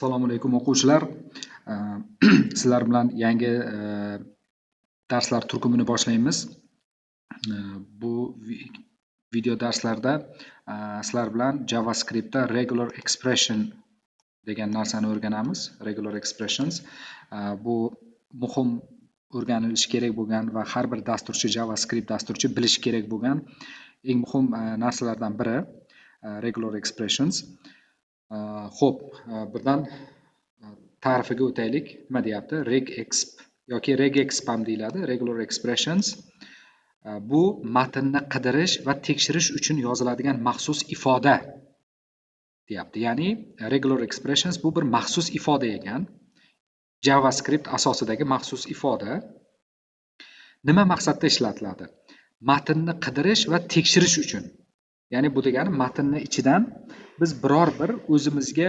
Assalomu alaykum, o'quvchilar. Sizlar bilan yangi darslar turkumini boshlaymiz. Bu video darslarda sizlar bilan JavaScriptda regular expression degan narsani o'rganamiz. Regular expressions bu muhim, o'rganilishi kerak bo'lgan va har bir dasturchi, JavaScript dasturchi bilishi kerak bo'lgan eng muhim narsalardan biri regular expressions. Xo'p, birdan ta'rifiga o'taylik. Nima deyapti? Regexp yoki regexp ham deyiladi. Regular expressions bu matnni qidirish va tekshirish uchun yoziladigan maxsus ifoda deyapti. Ya'ni regular expressions bu bir maxsus ifoda ekan. JavaScript asosidagi maxsus ifoda. Nima maqsadda ishlatiladi? Matnni qidirish va tekshirish uchun. Ya'ni bu degani matnni ichidan biz biror bir o'zimizga,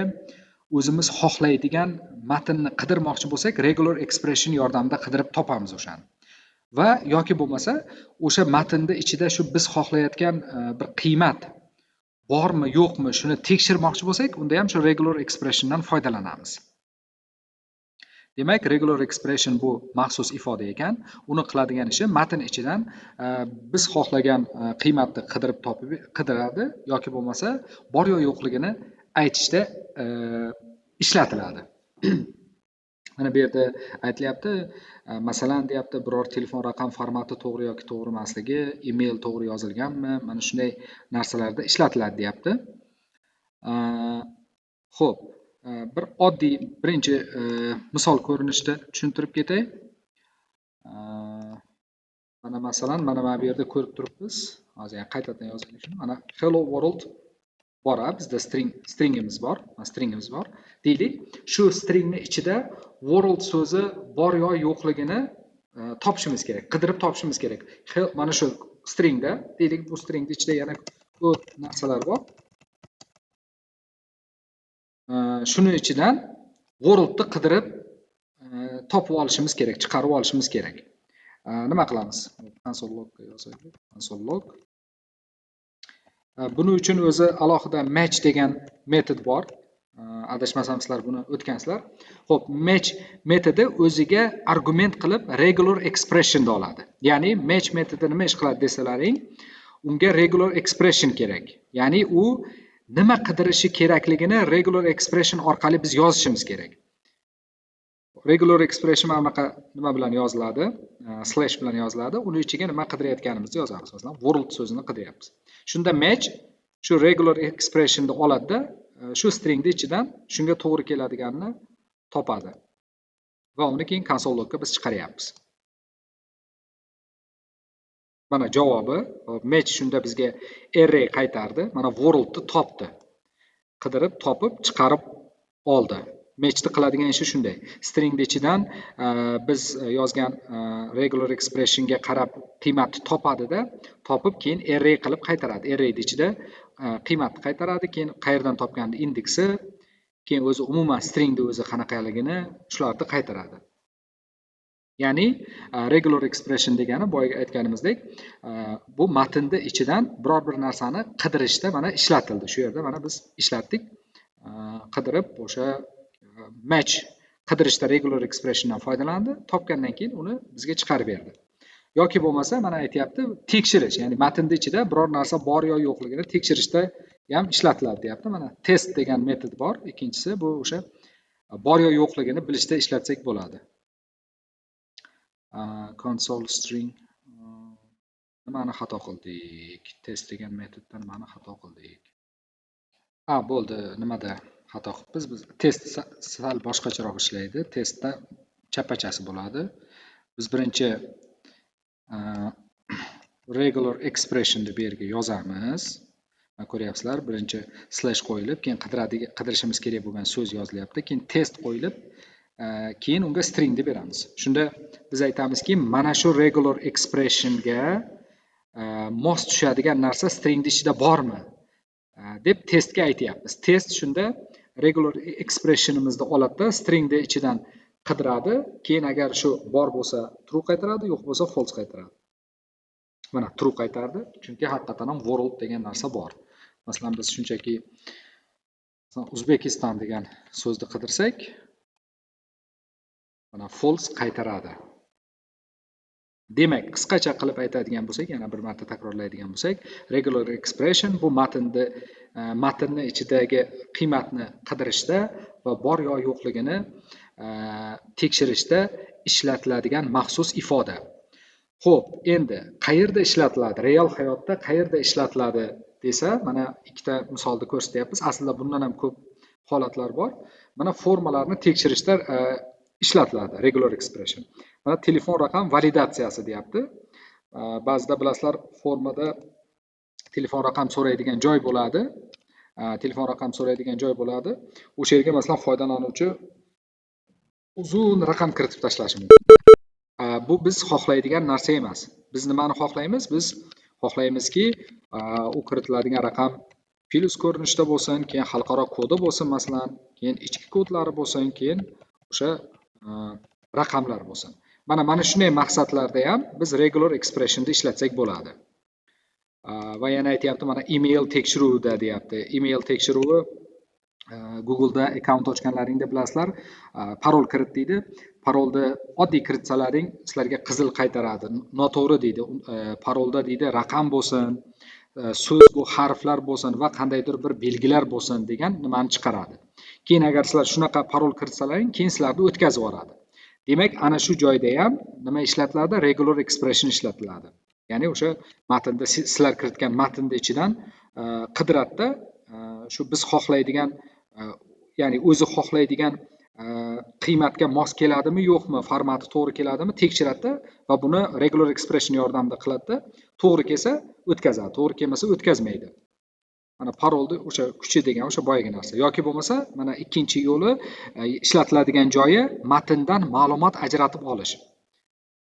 o'zimiz xohlaydigan matnni qidirmoqchi bo'lsak, regular expression yordamida qidirib topamiz o'shani. Va yoki bo'lmasa o'sha matnni ichida shu biz xohlayotgan bir qiymat bormi, yo'qmi, shuni tekshirmoqchi bo'lsak, unda ham shu regular expressiondan foydalanamiz. Demak, regular expression bu maxsus ifoda ekan. Uni qiladigan ishi matn ichidan biz xohlagan qiymatni qidirib topib qidiradi yoki bo'lmasa bor yo yo'qligini aytishda ishlatiladi. Mana bu yerda aytilyapti, masalan, deyapti, biror telefon raqam formati to'g'ri yoki to'g'ri emasligi, email to'g'ri yozilganmi, mana shunday narsalarda ishlatiladi deyapti. Xo'p, bir oddiy birinchi misol ko'rinishida tushuntirib ketay. Mana masalan, mana bu yerda ko'rib turibmiz. Hozir yana qaytadan yozaylik shuni. Mana "hello world" bor, a bizda stringimiz bor, stringimiz bor. Deylik, shu stringni ichida "world" so'zi bor yo yo'qligini topishimiz kerak, qidirib topishimiz kerak. Mana shu stringda, deylik, bu stringni ichida yana ko'p narsalar bor. Shuni ichidan "world"ni qidirib topib olishimiz kerak, chiqarib olishimiz kerak. Nima qilamiz? Console logga yozaylik. Console log. Buning uchun o'zi alohida match degan metod bor. Adashmasam, sizlar buni o'tgansizlar. Xo'p, match metodi o'ziga argument qilib regular expressionni oladi. Ya'ni match metodi nima ish qiladi desalaring, unga regular expression kerak. Ya'ni u nima qidirishi kerakligini regular expression orqali biz yozishimiz kerak. Regular expression mana bunaqa nima bilan yoziladi? Slash bilan yoziladi. Uni ichiga nima qidirayotganimizni yozamiz. Masalan, "world" so'zini qidiryapmiz. Shunda match shu regular expressionni oladida, shu stringni ichidan shunga to'g'ri keladiganini topadi. Va uni keyin console logga biz chiqaryapmiz. Mana javobi. Match shunda bizga array qaytardi. Mana "world"ni topdi. Qidirib, topib, chiqarib oldi. Matchni qiladigan ishi shunday. Stringni ichidan biz yozgan regular expressionga qarab qiymatni topadida, topib keyin array qilib qaytaradi. Arrayni ichida qiymatni qaytaradi, keyin qayerdan topganini indeksi, keyin o'zi umuman stringni o'zi qanaqaligini, shularni qaytaradi. Ya'ni regular expression degani boyagi aytganimizdek, bu matnni ichidan biror bir narsani qidirishda mana ishlatildi. Shu yerda mana biz ishlatdik. Qidirib o'sha match qidirishda regular expressiondan foydalandi, topgandan keyin uni bizga chiqarib berdi. Yoki bo'lmasa mana aytyapti, tekshirish, ya'ni matnni ichida biror narsa bor yo yo'qligini tekshirishda ham ishlatiladi deyapti. Mana test degan metod bor. Ikkinchisi bu o'sha bor yo yo'qligini bilishda ishlatsak bo'ladi. Console string nimani xato qildik? Test degan metodda nimani xato qildik? Ha, bo'ldi, nimada xato qilibmiz biz? Test sal boshqacharoq ishlaydi. Testda chapachasi bo'ladi. Biz birinchi regular expressionni bu yerga yozamiz. Ko'ryapsizlar, birinchi slash qo'yilib, keyin qidirishimiz kerak bo'lgan so'z yozilyapti, keyin test qo'yilib, keyin unga stringni beramiz. Shunda biz aytamizki, mana shu regular expressionga mos tushadigan narsa stringni ichida bormi deb testga aytyapmiz. Test shunda regular expressionimizni oladida, stringni ichidan qidiradi, keyin agar shu bor bo'lsa, true qaytaradi, yo'q bo'lsa, false qaytaradi. Mana true qaytardi, chunki haqiqatan ham "world" degan narsa bor. Masalan, biz shunchaki O'zbekiston degan so'zni qidirsak, mana false qaytaradi. Demak, qisqacha qilib aytadigan bo'lsak, yana bir marta takrorlaydigan bo'lsak, regular expression bu matnni ichidagi qiymatni qidirishda va bor yo yo'qligini tekshirishda ishlatiladigan maxsus ifoda. Xo'p, endi qayerda ishlatiladi? Real hayotda qayerda ishlatiladi desa, mana ikkita misolni ko'rsatyapmiz. Aslida bundan ham ko'p holatlar bor. Mana formalarni tekshirishda ishlatiladi regular expression. Mana telefon raqam validatsiyasi deyapti. Ba'zida bilasizlar, formada telefon raqam so'raydigan joy bo'ladi. Telefon raqam so'raydigan joy bo'ladi. O'sha yerga, masalan, foydalanuvchi uzun raqam kiritib tashlashi mumkin. Bu biz xohlaydigan narsa emas. Biz nimani xohlaymiz? Biz xohlaymizki, u kiritiladigan raqam plyus ko'rinishda bo'lsin, keyin xalqaro kodi bo'lsin, masalan, keyin ichki kodlari bo'lsin, keyin o'sha raqamlar bo'lsin. Mana shunday maqsadlarda ham biz regular expressionni ishlatsak bo'ladi. Va yana aytyapti, mana email tekshiruvida deyapti. Email tekshiruvi, Google'da akkaunt ochganlaringda bilasizlar, parol kirit deydi. Parolni oddiy kiritsalaring, sizlarga qizil qaytaradi. Noto'g'ri deydi. Parolda deydi, raqam bo'lsin, so'z bu harflar bo'lsin va qandaydir bir belgilar bo'lsin degan nimani chiqaradi. Keyin agar sizlar shunaqa parol kiritsalaring, keyin sizlarni o'tkazib yuboradi. Demak, ana shu joyda ham nima ishlatiladi? Regular expression ishlatiladi. Ya'ni o'sha matnda, sizlar kiritgan matnni ichidan qidiradida, shu biz xohlaydigan, ya'ni o'zi xohlaydigan qiymatga mos keladimi, yo'qmi, formati to'g'ri keladimi, tekshiradida va buni regular expression yordamida qiladida, to'g'ri kelsa o'tkazadi, to'g'ri kelmasa o'tkazmaydi. Mana parolni o'sha kuchi degan o'sha boyagi narsa. Yoki bo'lmasa, mana ikkinchi yo'li, ishlatiladigan joyi matndan ma'lumot ajratib olish.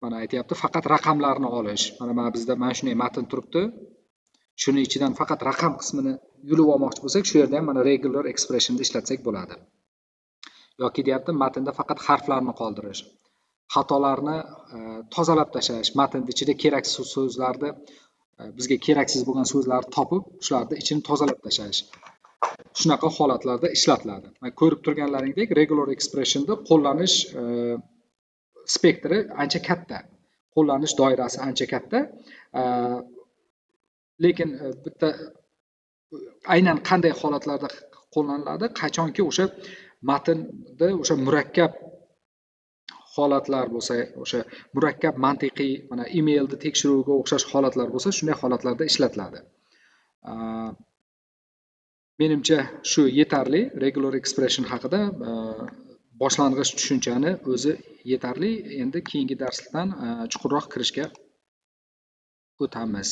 Mana aytyapti, faqat raqamlarni olish. Mana bizda mana shunday matn turibdi. Shuni ichidan faqat raqam qismini yulib olmoqchi bo'lsak, shu yerda ham mana regular expressionni ishlatsak bo'ladi. Yoki deyapti, matnda faqat harflarni qoldirish, xatolarni tozalab tashlash, matnni ichida keraksiz so'zlarni, bizga keraksiz bo'lgan so'zlarni topib, shularni ichini tozalab tashlash. Shunaqa holatlarda ishlatiladi. Mana ko'rib turganlaringdek, regular expressionni qo'llanish spektri ancha katta. Qo'llanish doirasi ancha katta. Lekin bitta aynan qanday holatlarda qo'llaniladi? Qachonki o'sha matnda o'sha murakkab holatlar bo'lsa, o'sha murakkab mantiqiy, mana emailni tekshiruvga o'xshash holatlar bo'lsa, shunday holatlarda ishlatiladi. Menimcha, shu yetarli regular expression haqida boshlang'ich tushunchani o'zi yetarli. Endi keyingi darsdan chuqurroq kirishga o'tamiz.